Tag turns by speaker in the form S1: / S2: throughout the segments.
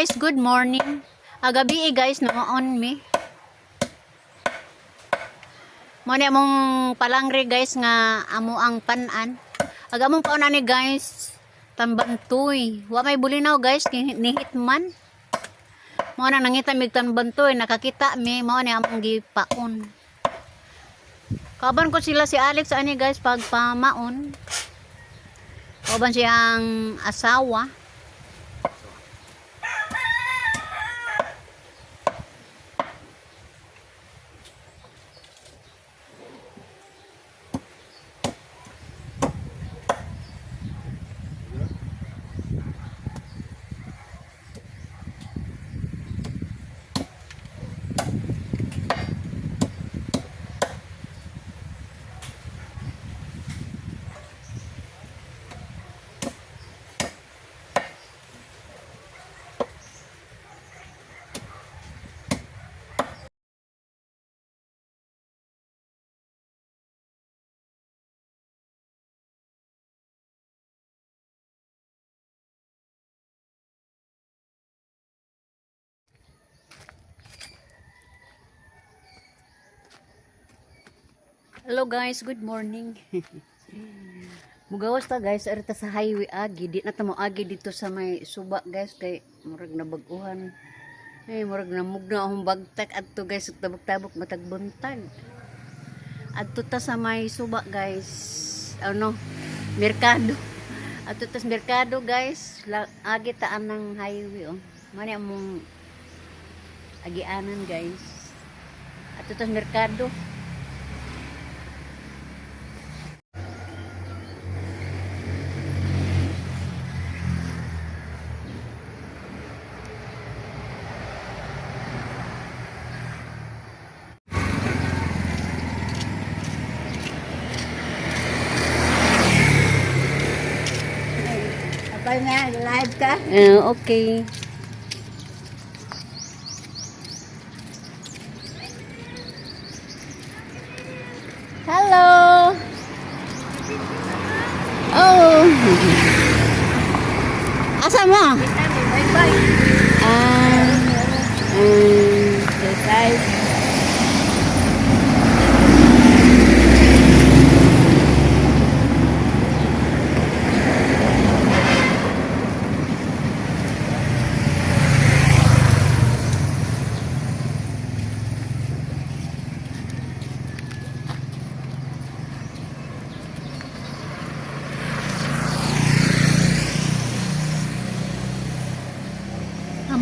S1: Guys, good morning. Agabi eh, guys, noon mi. Mo ni among palangre, guys, nga amo ang panan. Aga among pauna ni, guys, tambantoy. Wa may bulinaw, guys, ni hitman. Mo na nangita mig tambantoy, nakakita mi mao ni among gipaon. Kauban ko sila si Alex ani, guys, pagpamaon. Kauban siyang asawa. Hello guys, good morning. Mugawas ta, guys, arita sa highway agi, di na ta mo agi dito sa may suba, guys, kay murag nabag-uhan. Ay, murag namugna akong bagtak adto, guys, ug tabok-tabok matag buntag. Adto ta sa may suba, guys. Ano, merkado. Adto ta sa merkado, guys, agi ta anang highway oh. Mani among agianan, guys. Adto ta sa merkado.
S2: Abay nga, live ka?
S1: Okay. Hello. Oh. Asa mo?
S2: Bye-bye.
S1: Ah.
S2: Exercise.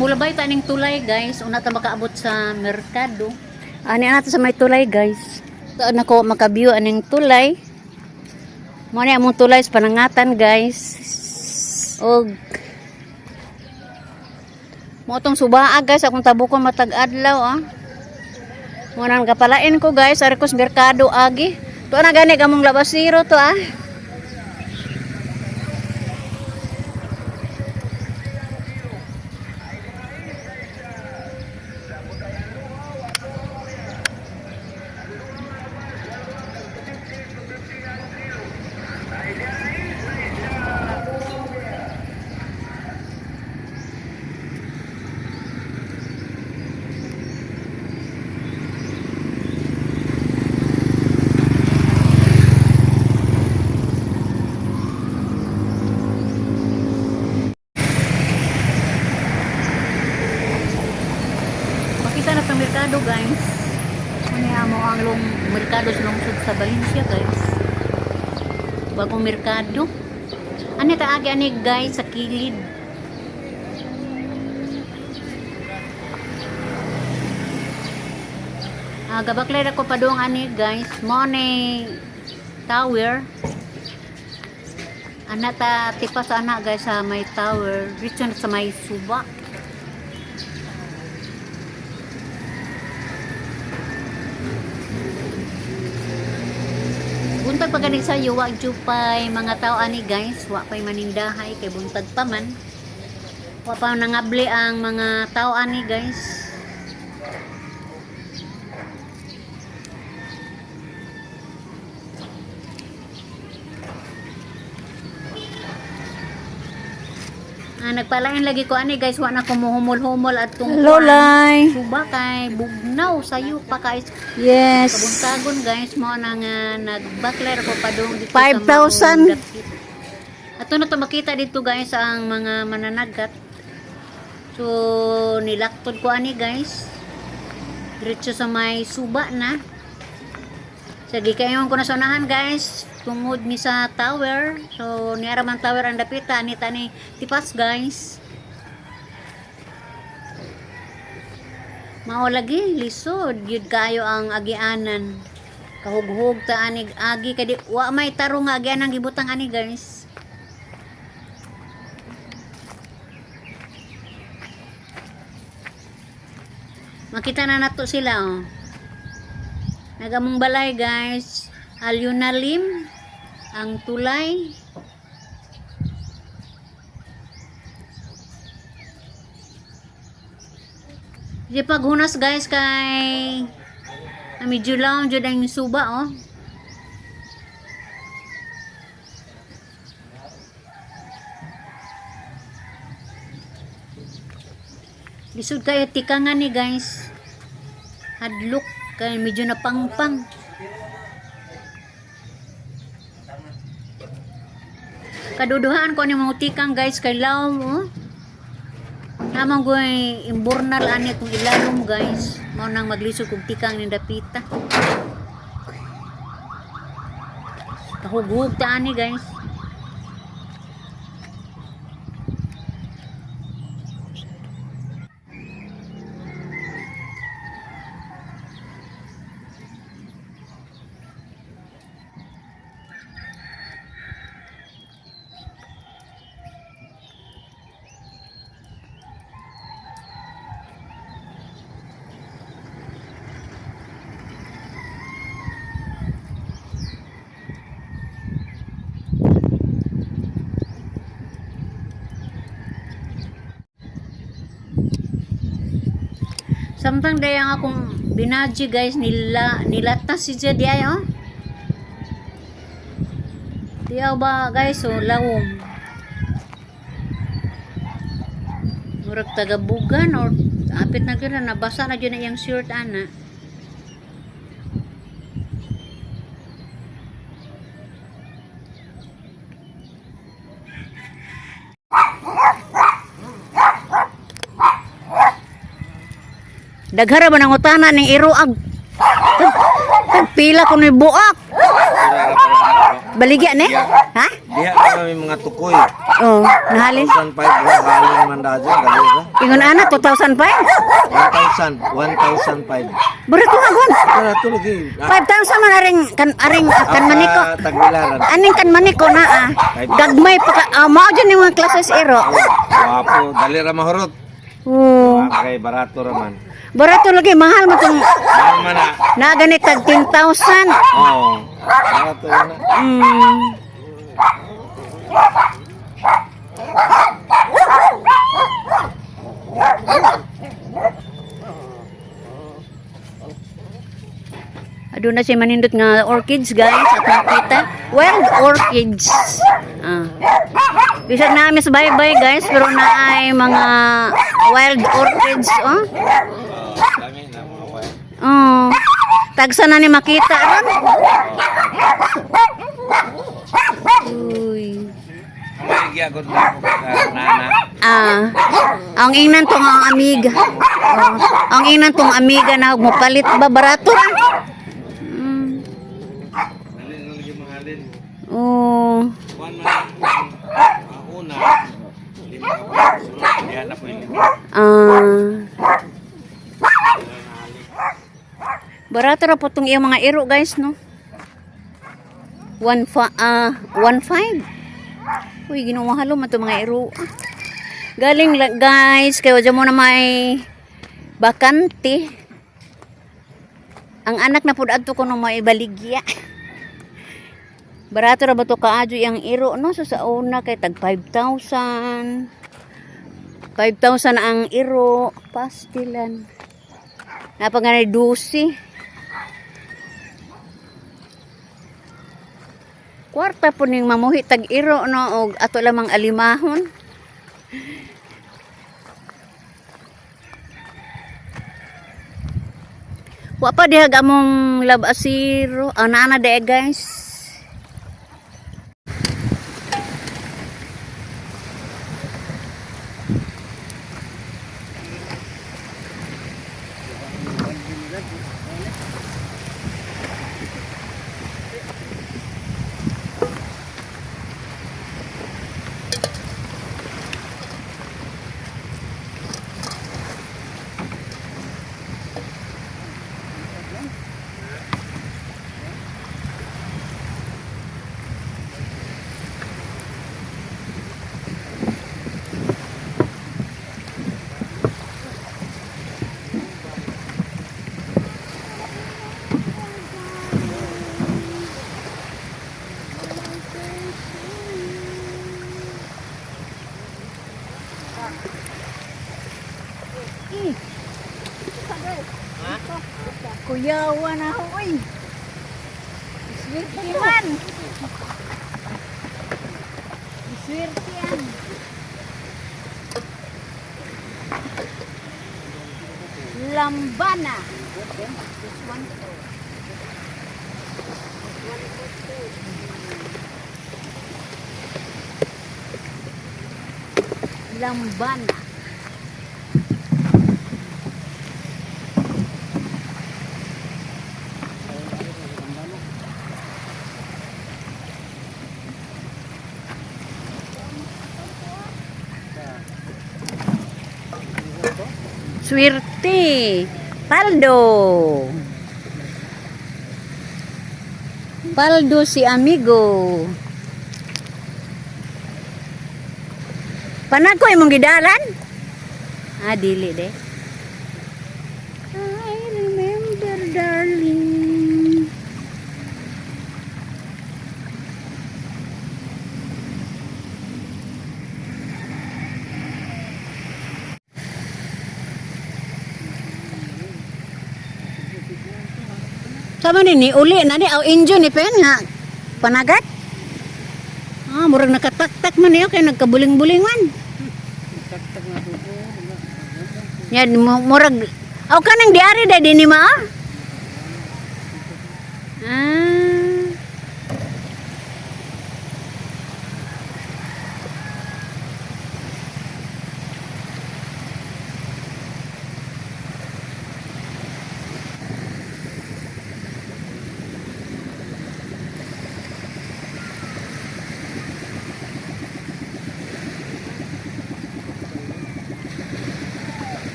S1: Mulabay ta ning tulay, guys. Una ta makaabot sa merkado. Ani na ta sa may tulay, guys. Taan ako makabiyo aning tulay. Mo ni among tulay sa panangatan, guys. Og mo tong subaa, guys, akong tabukon matag adlaw ah. Mo nang kapalain ko, guys, ari ko sa merkado agi. Tuwa na gani among labasiro to ah. Makita na sa merkado, guys. Ano mo ang long merkado sa lungsod sa Valencia, guys. Bagong merkado. Ano ta agi ani, guys, sa kilid. Ah, gabaklay ako padung ani, guys. Money Tower. Ana ta tipas ana, guys, sa may tower. Dito na sa may suba. Buntag pa gani sa wa jupay mga tao ani, guys, wa pay manindahay kay buntag pa man. Wa pa nangabli ang mga tao ani, guys. Ah, nagpalain lagi ko ani, guys, wa na ko muhumol-humol atong
S2: Hello, Lai.
S1: suba kay bugnaw sayo pa kay
S2: Yes.
S1: kabuntagon, guys, mo na nga nagbakler ko padung dito
S2: 5,000.
S1: sa maong dapit. Ato na to makita dito, guys, ang mga mananagat. So nilaktod ko ani, guys. Diretso sa may suba na. Sige, kayo ko na sa unahan, guys. Tungod mi sa tower. So niara man tower ang dapita ani tani tipas, guys. Mao lagi lisod gyud kaayo ang agianan. Kahughug ta anig agi kay di wa may tarong nga agianan gibutang ani, guys. Makita na nato sila oh. Nagamong balay, guys. Alyunalim ang tulay. Di paghunas, guys, kay medyo lang jud ang suba oh. Lisod kayo tikangan ni, guys. Hadlok kay medyo napangpang. Kaduduhaan ko ni mga tikang, guys, kay lawom oh. Namang goy imburnal ani kung ilalom, guys. Mao nang maglisod kog tikang ni dapita. Kahughug ta ani, guys. Samtang dayang akong binaji, guys, nila nilatas si Jedi ay oh. Diyaw ba, guys, oh, lawom. Murag tagabugan or apit na gyud na nabasa na gyud na iyang shirt ana. Daghara ba nang utana ning iruag? Tag pila ko ni buak. Baligya ni? Ha?
S3: Diha na kami mga tukoy.
S1: Oh, nahalin.
S3: 1,500 halin man dajo dali ba?
S1: Ingon ana 2005.
S3: 1,000, 1,005.
S1: Barato nga gon.
S3: Para to lagi.
S1: 5,000 man aring kan aring kan maniko.
S3: Tagbilaran.
S1: Aning kan maniko na ah. Gagmay pa ka ah, mao dyan yung mga classes iro.
S3: Wapo, dali ra mahurot.
S1: Oo.
S3: Kay barato ra man.
S1: Barato lagi mahal mo tong
S3: Mahal man na.
S1: na ganit tag 10,000.
S3: Oo. Barato ra na.
S1: Aduna siya manindot nga orchids, guys, at makita wild orchids. Ah. Bisag na sa bye-bye, guys, pero na ay mga wild orchids oh.
S3: Dami na mga wild.
S1: Oh. Tagsa na ni makita ron. Uy.
S3: May giyagod na ako ka nana.
S1: Ah, ang ingnan tong ang amiga. Oh, ang ingnan tong amiga na mo palit ba barato ra.
S3: Dali na lagi mahalin.
S1: Oh.
S3: Kuan man ang una lima ka pa. Sunod, diha na po yung lima.
S1: Ah. Barato ra po tong iyang mga iro, guys, no. 1.5. Uy, Ginoo, halo man tong mga iro. Ah. Galing lang, guys, kay wa mo na may bakante. Ang anak na pud adto ko no may baligya. Barato ra ba to kaadyo iyang iro, no? So sa una kay tag 5,000. 5,000 ang iro, pastilan. Napangani 12. Kwarta po ning mamuhi tag iro, no, og ato lamang alimahon. Wa pa diha among lab asiro. Ah, naa na diay, guys. Kuyawa na ako, oy. Swerte man. Swerte yan. Lambana. This one. Lambana. Swerte. Paldo. Paldo si amigo. Panagko imong gidalan? Ah, dili de. I remember, darling. Sama ni ni uli na ni aw injo ni pen nga panagat. Ah, murag nakataktak man niyo kay nagkabuling-buling man. Yan murag aw kanang diari dai dinhi ma. Ah. Ah.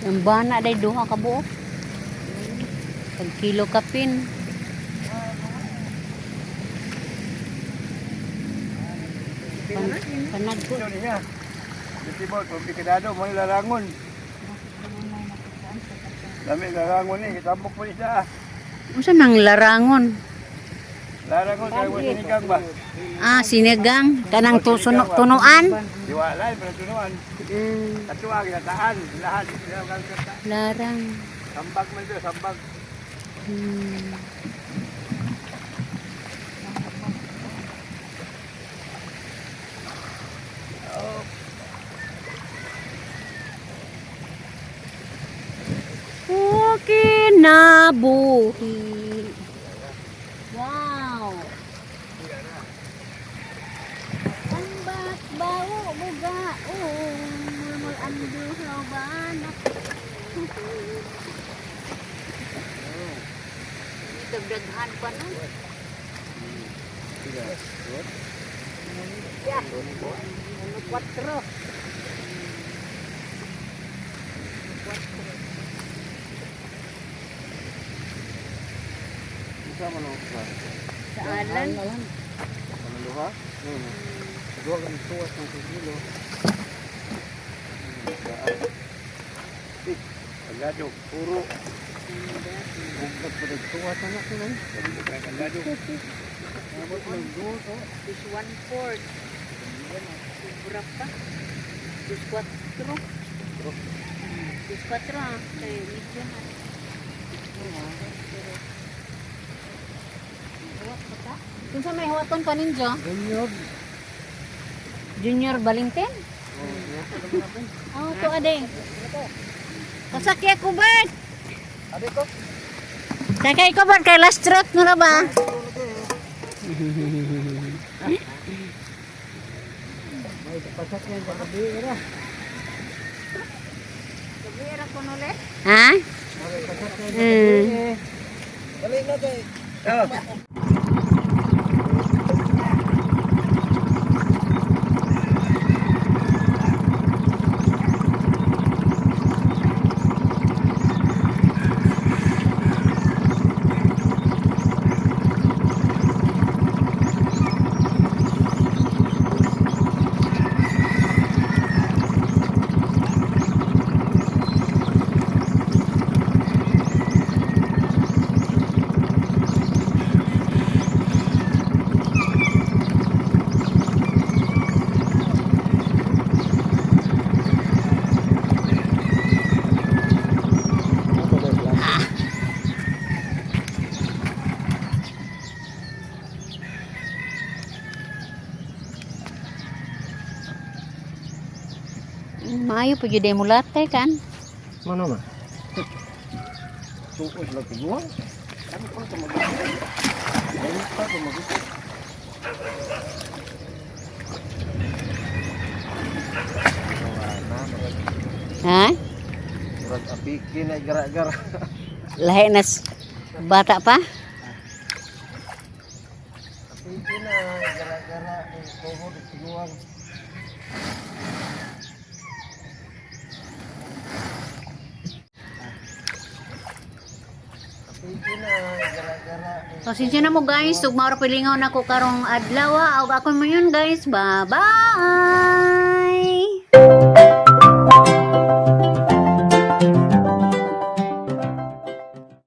S1: Ang bana day duha ka buok. Pag kilo kapin. Panagko.
S3: Ito niya. Dito mo, tubig kadado, mo larangon. Dami larangon ni, kitambok mo isa.
S1: Unsa nang larangon?
S3: Larangon kay mo sinigang ba?
S1: Ah, sinigang kanang tunuan.
S3: Diwalay pero tunuan. Katua ginataan lahat.
S1: Larang.
S3: Sambag man ito, sambag.
S1: Okay na buhi. Wow. Tambak bao buga mulmul andu banak. Dagdaghan pa no. Yeah. Ano, kwatro.
S3: Isa man ang isa.
S1: Sa alan.
S3: Ano duha? Duha kan tuwas ng kilo. Kandado, puro. Bugkat pa rin tuwas na ko nun. Kandado.
S1: Is 1/4. Sobra pa. Dos kwatro. Dos kwatro ah. Kay medyo na. Kinsa may huwaton pa ninyo?
S3: Junior.
S1: Junior Valentin? Oh, to ade. Kasakya ko ba?
S3: Ade ko.
S1: Sakay ko ba kay last trot mo na ba?
S3: May pasakyan sa gabi era.
S1: Ha?
S3: May pasakyan sa gabi. Dali na kay. Oh.
S1: Maayo pa jud mo latay kan.
S3: Mano ma? Tuos lang tiguan. Ano pa ito mag- Ano pa ito mag-
S1: Ha?
S3: Murag apiki na gara-gara.
S1: Lahi na bata pa?
S3: Apiki na gara-gara ni tuhod tiguan. Apiki na gara-gara ni
S1: Pasensya na mo guys, ug maura pilingaw na ko karong adlaw ah. Og ako mo yun guys. Bye-bye.